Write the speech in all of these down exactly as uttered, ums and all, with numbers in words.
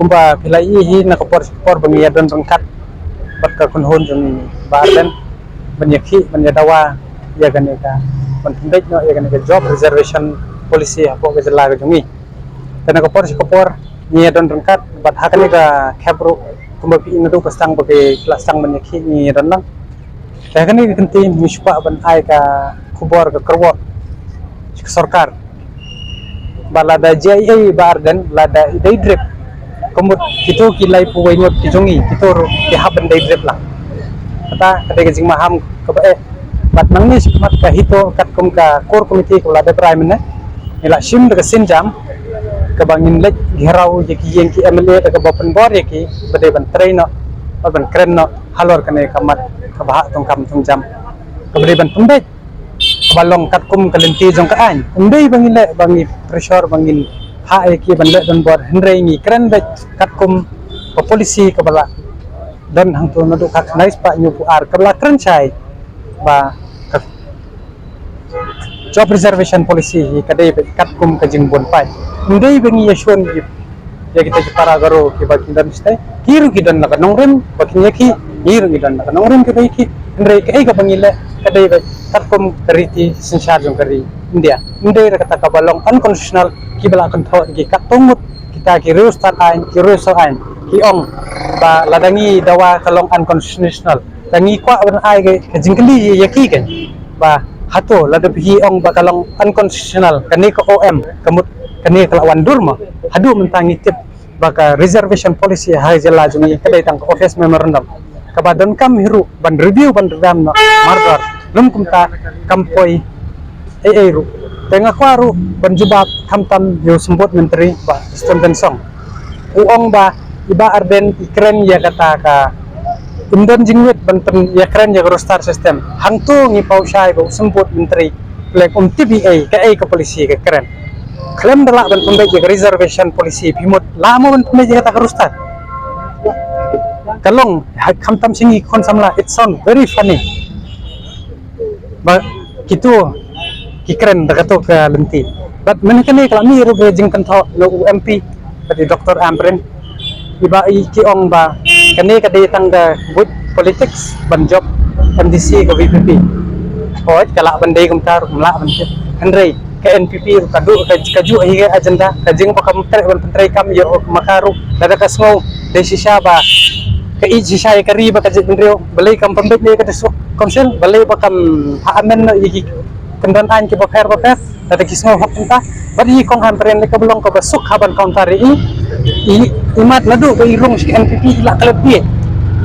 Kumba phi la ïohi na ka por ka por ba ngi ïa don ryngkat bad ka kynhun jong ngi Bah Ardent ban ïa khih ban ïa dawa ïa kane ka, ban pynbeit noh ïa kane ka job reservation policy hapoh ka jylla ka jong ngi. Te na ka por ka por ngi ïa don ryngkat bad ha kane ka khep ruh kumba phi ïohi naduh ka sdang ba ki la sdang ban ïa khih ngi ïa don lang. Te ha kane ka kynti ngi shu kwah ban ai ka khubor ka kyrwoh sha ka sorkar ba lada jia ei ei Bah Ardent, lada i dei drip ka mut kito ki laiphew wei ngut ki jong ngi kito ruh ki hap ban dei drip lang. Kata ka dei ka jingmaham kaba eh. Bad nangne shakhmat ka HITO katkum ka core committee kaba la dep rai mynne, ngi la shim da ka sienjam kaba ngin leit ghiaraw ïa ki ïing ki MLA da kaba pynbor ïa ki ba dei ban trei noh bad ban kren noh halor kane ka mat ka bhah thungkam thungjam kaba dei ban pynbeit kaba long katkum ka lynti jong ka aiñ. Ym dei ba ngi leh ba ngi pressure ba ngin hap ïa ki ban leh donbor, hynrei ngi kren beit katkum ka policy kaba la don hangto naduh ka khyndai spah hynñiewphew ar kaba la kren shai ba ka job reservation policy hi ka dei beit katkum ka jingbun paid. Ym dei ba ngi ïa shun ïa kita ki para Garo kiba ki don shatei, ki ruh ki don la ka nongrim ba kin ïa khih, ngi ruh ngi don la ka nongrim kiba ïa khih. Hynrei kaei kaba ngi leh ka dei beit katkum ka riti synshar jong ka ri India. Ym dei re kata kaba long unconstitutional kiba la kynthoh ki katto ngut kita ki riewstad aiñ, ki riewstad aiñ ki ong ba lada ngi dawa ka long unconstitutional. Te ngi kwah ban ai ka, ka jingkylli ïa ki kein ba hato lada phi ong ba ka long unconstitutional kane ka OM ka mut kane ka la wan dur mo? Haduh mynta ngi tip ba ka reservation policy ha jylla jong ngi ka dei tang ka office memorandum kaba donkam hi ruh ban review ban revamp noh mardor. Lym kumta kam poi ei ei ruh. Te nga kwah ruh ban jubab khamtam ïa u Symbud Myntri Bah Prestone Tynsong. U ong ba i Bah Ardent i kren ïa kata ka, ym don jingwit ban pyn ïa kren ïa ka roster system. Hangto ngi paw shai ba u Symbud Myntri leh um tip ei ei kaei ka policy ka kren. Khlem da lah ban pynbeit ïa ka reservation policy phi mut lah mo ban pynbeit ïa kata ka roster? Ka long ha khamtam sha ngi khun samla, it sound very funny ba kito ki kren da kato ka lynti. Bad mynne kane ka la mih ruh ka jingkynthoh na u MP bad i Doctor Ampareen, iba i ki ong ba kane ka dei tang ka buit politics ban jop MDC ka VPP. Hooid, ka lah ban dei kumta ruh, ym lah ban tip. Hynrei ka NPP ruh ka duh ka, ka juh hi ka agenda, ka jing ba kam treh ban pyntreikam ïa u ma ka ruh. Lada ka sngew dei shisha ba ka ïeit shisha ïa ka ri bad ka jaitbynriew, balei kam pynbeit ïa ka District Council, balei ba kam ha amend noh ïa ki kyndon aiñ kiba pher ba pher, lada ki sngew hok kumta. Bad i kong Ampareen lei kaba long kaba suk ha ban counter ïa i, i, i mat naduh ba i rung sha ka NPP i la klet bieit.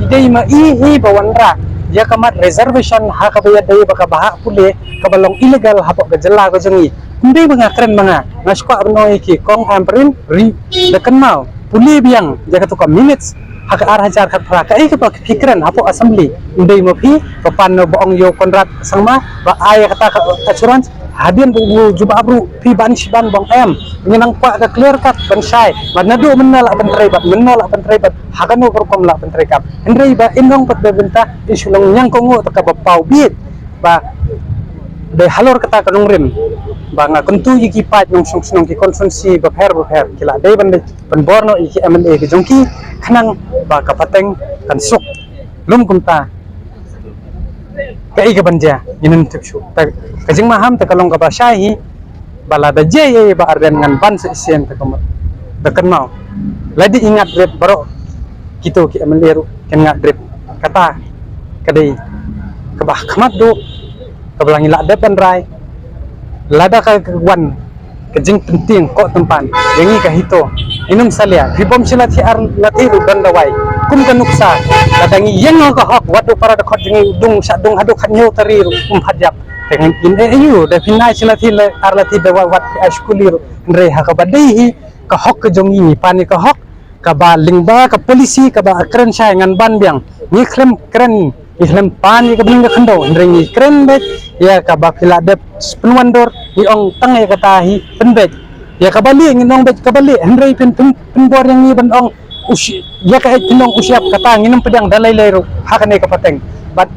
I dei ma i hi ba wanrah ïa ka mat reservation ha kaba ïadei bad ka bhah pule kaba long illegal hapoh ka jylla ka jong ngi. Ym dei ba nga kren ma nga, nga shu kwah ban ong ïa ki kong Ampareen, ri, da kynmaw pule biang ïa kato ka minutes ha ka ar hajar khatphra, kaei kaba phi kren hapoh assembly. Ym dei ma phi ba pan noh ba ong ïa u Conrad Sangma ba ai ïa kata ka assurance. Hadien ba u jubab ruh phi ban shi ban ba ong em, ngi nang kwah ka clear cut ban shai ba naduh mynno lah ban trei bad mynno lah ban trei bad ha kano ka rukom lah ban treikam. Hynrei ba in long pat ba bynta in shu long ñiang kohnguh, ta kaba paw bieit ba dei halor kata ka nongrim ba nga kyntu ïa ki paid nongshong shnong, ki constituency bapher bapher, ki la dei ban dei pynbor noh ïa ki MLA ki jong ki khnang ba ka pateng kan suk. Lym kumta kaei kaban jia ngin ym tip shuh. Te ka jingmaham te ka long kaba shai hi ba lada jia ïa i Bah Ardent ngan ban sa shisien, te kumno? Da kynmaw, lada i Ngatdrip baroh kito ki MLA ruh kin Ngatdrip. Kata ka dei kaba ha khmat duh kaba la ngi la dep ban rai. Lada ka wan ka jingpyntieng koh tympan ïa ngi ka HITO, ngin ym salia. Phi bom shi lathi ar lathi ruh don dawai. Kum ka nuksa, lada ngi ïeng ha ka hok, wat u para dkhot jong ngi u dung shah dung haduh khathynñiew tari ruh um pat ïap. Te ngin ïeh aïu? Da phin ai shi lathi ar lathi dawai wat phi ai skuli ruh. Hynrei ha kaba dei hi ka hok ka jong ngi, ngi pan ïa ka hok. Kaba lyngba ka policy kaba kren shai ngan ban biang. Ngi khlem kren, ngi khlem pan ïa ka bneng ka khyndew, hynrei ngi kren beit ïa kaba phi la dep pynwandur. Ngi ong tang ïa kata hi pynbeit. Ïa kaba lieh ngin ong beit kaba lieh, hynrei phin pyn, pynbor ïa ngi ban ong u shi, ïa kaei phin ong u shyiap, kata ngin ym pdiang da lei lei ruh ha kane ka pateng. Bad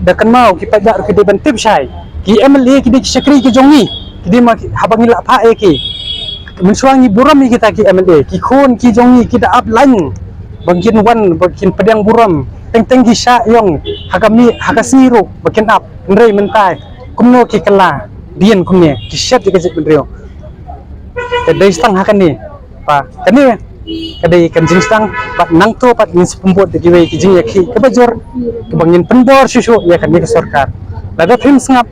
da kynmaw ki paidbah ruh ki dei ban tip shai, ki MLA ki dei ki shakri ki jong ngi, ki dei ma ki, haba ngi la phah ïa ki Mynshuwa ngi burom ïa kita ki M L A, ki khun ki jong ngi ki da ap lain ba kin wan, ba kin pdiang burom. Teng teng ki shah ïong ha ka mih ha ka sngi ruh ba kin ap. Hynrei mynta kumno ki kylla dien kumne, ki shet ïa ka jaitbynriew. Te dei tang ha kane, ba kane ka dei ka jingsdang, bad nangta pat ngin sa pynbud da kiwei ki jingïakhih kaba jur, kaba ngin pynbor shuh shuh ïa kane ka sorkar. Lada phim sngap,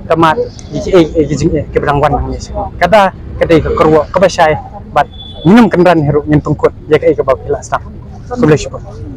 ka mad ïa kiei kiei ki jingeh kiba dang wan hangne. Kata ka dei ka kyrwoh kaba shai, bad ngin ym kynran hi ruh, ngin pynkut ïa kaei kaba ki la sdang. Khublei shibun.